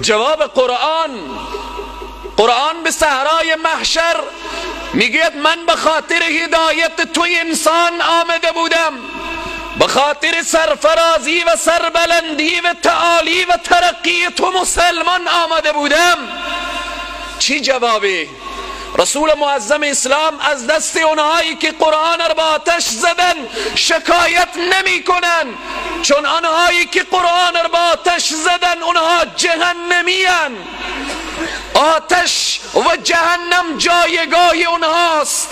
جواب قرآن، قرآن به صحرای محشر میگوید من به خاطر هدایت توی انسان آمده بودم، به خاطر سرفرازی و سربلندی و تعالی و ترقی تو مسلمان آمده بودم. چی جوابی؟ رسول معظم اسلام از دست اونهایی که قرآن را به آتش زدن شکایت نمی کنن، چون آنهایی که قرآن را به آتش زدن اونها جهنمی هن. آتش و جهنم جایگاه اونهاست،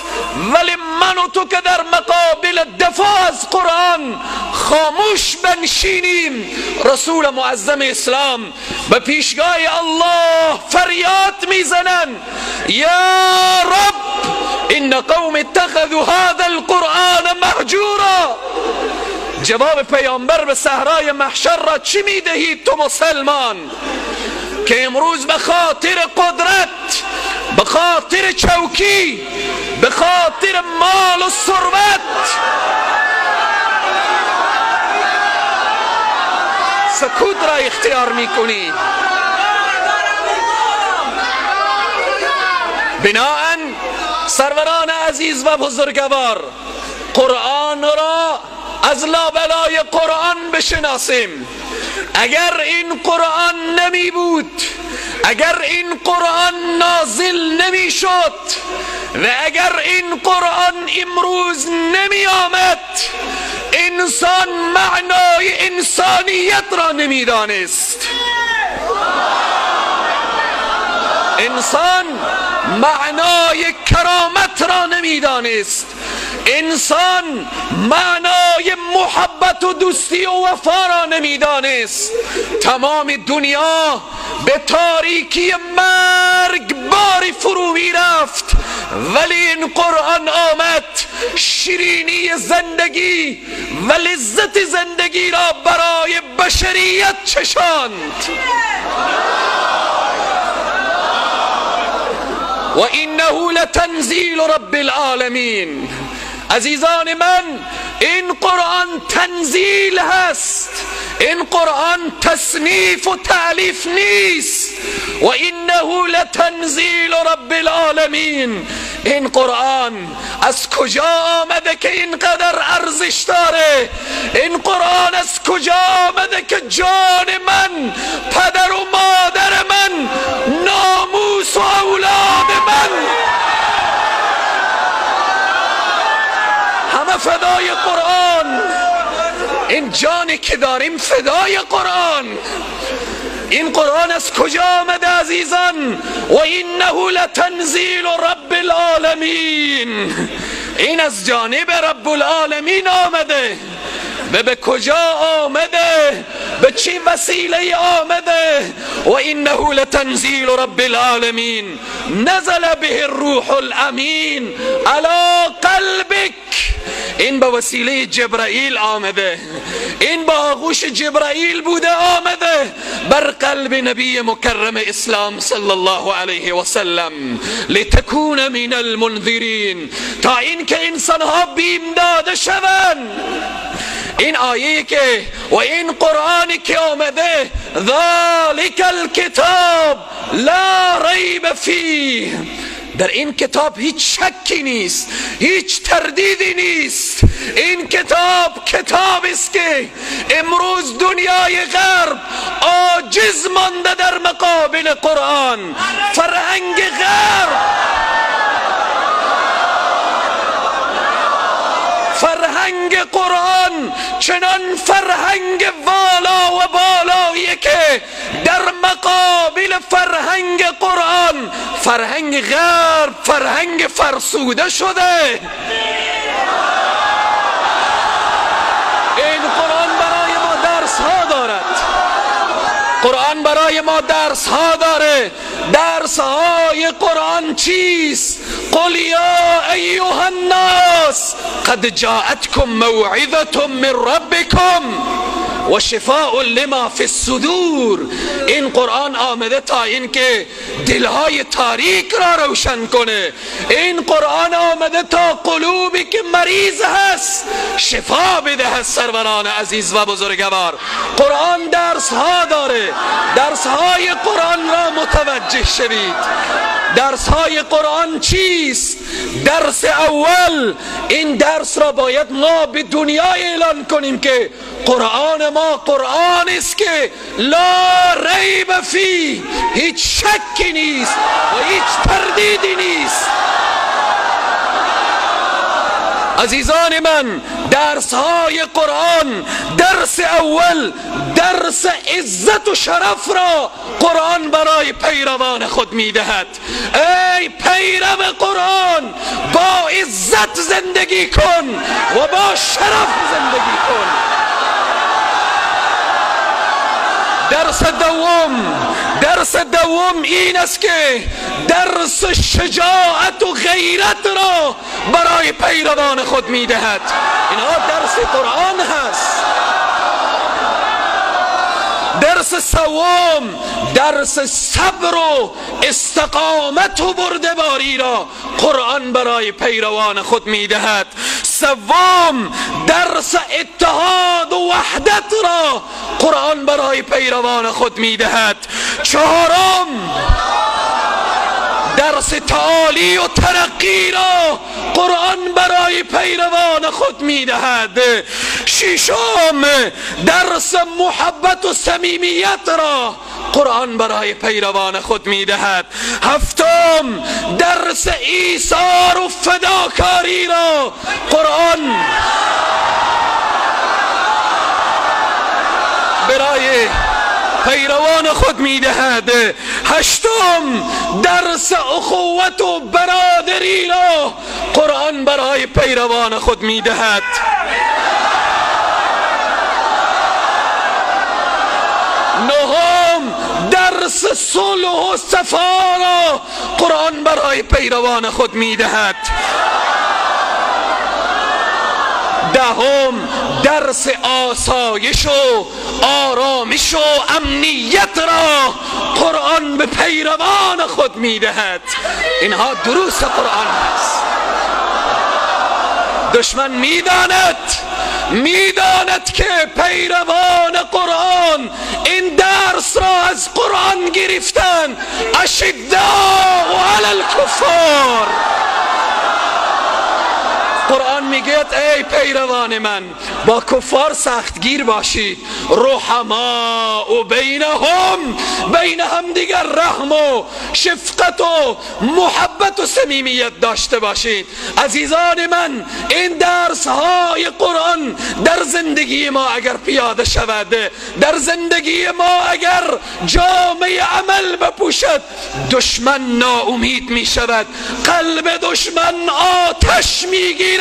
ولی من و تو که در مقابل دفاع از قرآن خاموش بنشینیم، رسول معظم اسلام به پیشگاه الله فریاد میزنن یا رب ان قوم اتخذوا هذا القرآن مهجورا. جواب پیامبر به صحرای محشر را چی میدهید تو مسلمان که امروز به خاطر قدرت، به خاطر چوکی، به خاطر مال و ثروت سکوت را اختیار میکنی؟ بناءً سروران عزیز و بزرگوار، قرآن را از لابلای قرآن بشناسیم. اگر این قرآن نمی بود، اگر این قرآن نازل نمی شد و اگر این قرآن امروز نمی آمد، انسان معنای انسانیت را نمی دانست. انسان معنای کرامت را نمی دانست. انسان معنای محبت و دوستی و وفا را نمیدانست. تمام دنیا به تاریکی مرگ باری فرو میرفت، ولی این قرآن آمد شیرینی زندگی و لذت زندگی را برای بشریت چشاند. و انه لتنزیل رب العالمین. عزیزان من، این قرآن تنزیل هست، این قرآن تصنیف و تألیف نیست. و انه لتنزیل رب العالمین. این قرآن از کجا آمده که اینقدر ارزش داره؟ این قرآن از کجا آمده که جان من، پدر و مادر من، ناموس و اولاد من همه فدای قرآن؟ این جانی که داریم فدای قرآن. این قرآن از کجا آمده عزیزان؟ و انه لتنزیل رب العالمین. این از جانب رب العالمین آمده. و به کجا آمده؟ به چی وسیله آمده؟ و انه لتنزیل رب العالمین نزل به الروح الامین علی قلبک. این به وسیله جبرائیل آمده، این با آغوش جبرائیل بوده آمده بر قلب نبی مکرم اسلام صلی الله علیه و سلم، لتکون من المنذرین، تا اینکه انسانها بیم داده شوند. این آیه که و این قرآنی که آمده، ذالک الکتاب لا ریب فیه، در این کتاب هیچ شکی نیست، هیچ تردیدی نیست. این کتاب کتاب است که امروز دنیای غرب عاجز مانده در مقابل قرآن. فرهنگ غرب، فرهنگ قرآن چنان فرهنگ والا و بالاییه که در مقابل فرهنگ قرآن فرهنگ غرب فرهنگ فرسوده شده. این قرآن برای ما درس ها دارد، قرآن برای ما درس ها داره. درس های قرآن چیست؟ قل یا ایها الناس قد جاءتكم موعظة من ربكم و شفاء لما فی الصدور. این قرآن آمده تا اینکه دلهای تاریک را روشن کنه. این قرآن آمده تا قلوبی که مریض هست شفا بده. سروران عزیز و بزرگوار، قرآن درس ها داره. درس های قرآن را متوجه شوید. درس های قرآن چیست؟ درس اول، این درس را باید ما به دنیا اعلان کنیم که قرآن ما قرآن است که لا ریب فیه، هیچ شکی نیست و هیچ تردیدی نیست. عزیزان من، درس های قرآن، درس اول، درس عزت و شرف را قرآن برای پیروان خود میدهد. ای پیرو قرآن، با عزت زندگی کن و با شرف زندگی کن. درس دوم این است که درس شجاعت و غیرت را برای پیروان خود میدهد. اینها درس قرآن هست. درس سوم، درس صبر و استقامت و بردباری را قرآن برای پیروان خود میدهد. سوم، درس اتحاد و وحدت را قرآن برای پیروان خود میدهد. چهارم، درس تعالی و ترقی را قرآن برای پیروان خود میدهد. ششم، درس محبت و صمیمیت را قرآن برای پیروان خود میدهد. هفتم، درس ایثار و فداکاری را قرآن برای پیروان خود میدهد. هشتم، درس اخوت و برادری را قرآن برای پیروان خود میدهد. نهم، درس صلح و صفا را قرآن برای پیروان خود میدهد. دهم، درس آسایش و آرامش و امنیت را قرآن به پیروان خود میدهد. اینها دروس قرآن است. دشمن میداند که پیروان قرآن این درس را از قرآن گرفتن. اشداء علی الکفار. قرآن میگه ای پیروان من، با کفار سختگیر باشید، رحماء و بینهم، بین هم دیگر رحم و شفقت و محبت و صمیمیت داشته باشید. عزیزان من، این درس های قرآن در زندگی ما اگر پیاده شود، در زندگی ما اگر جامه عمل بپوشد، دشمن ناامید می شود، قلب دشمن آتش می گیرد.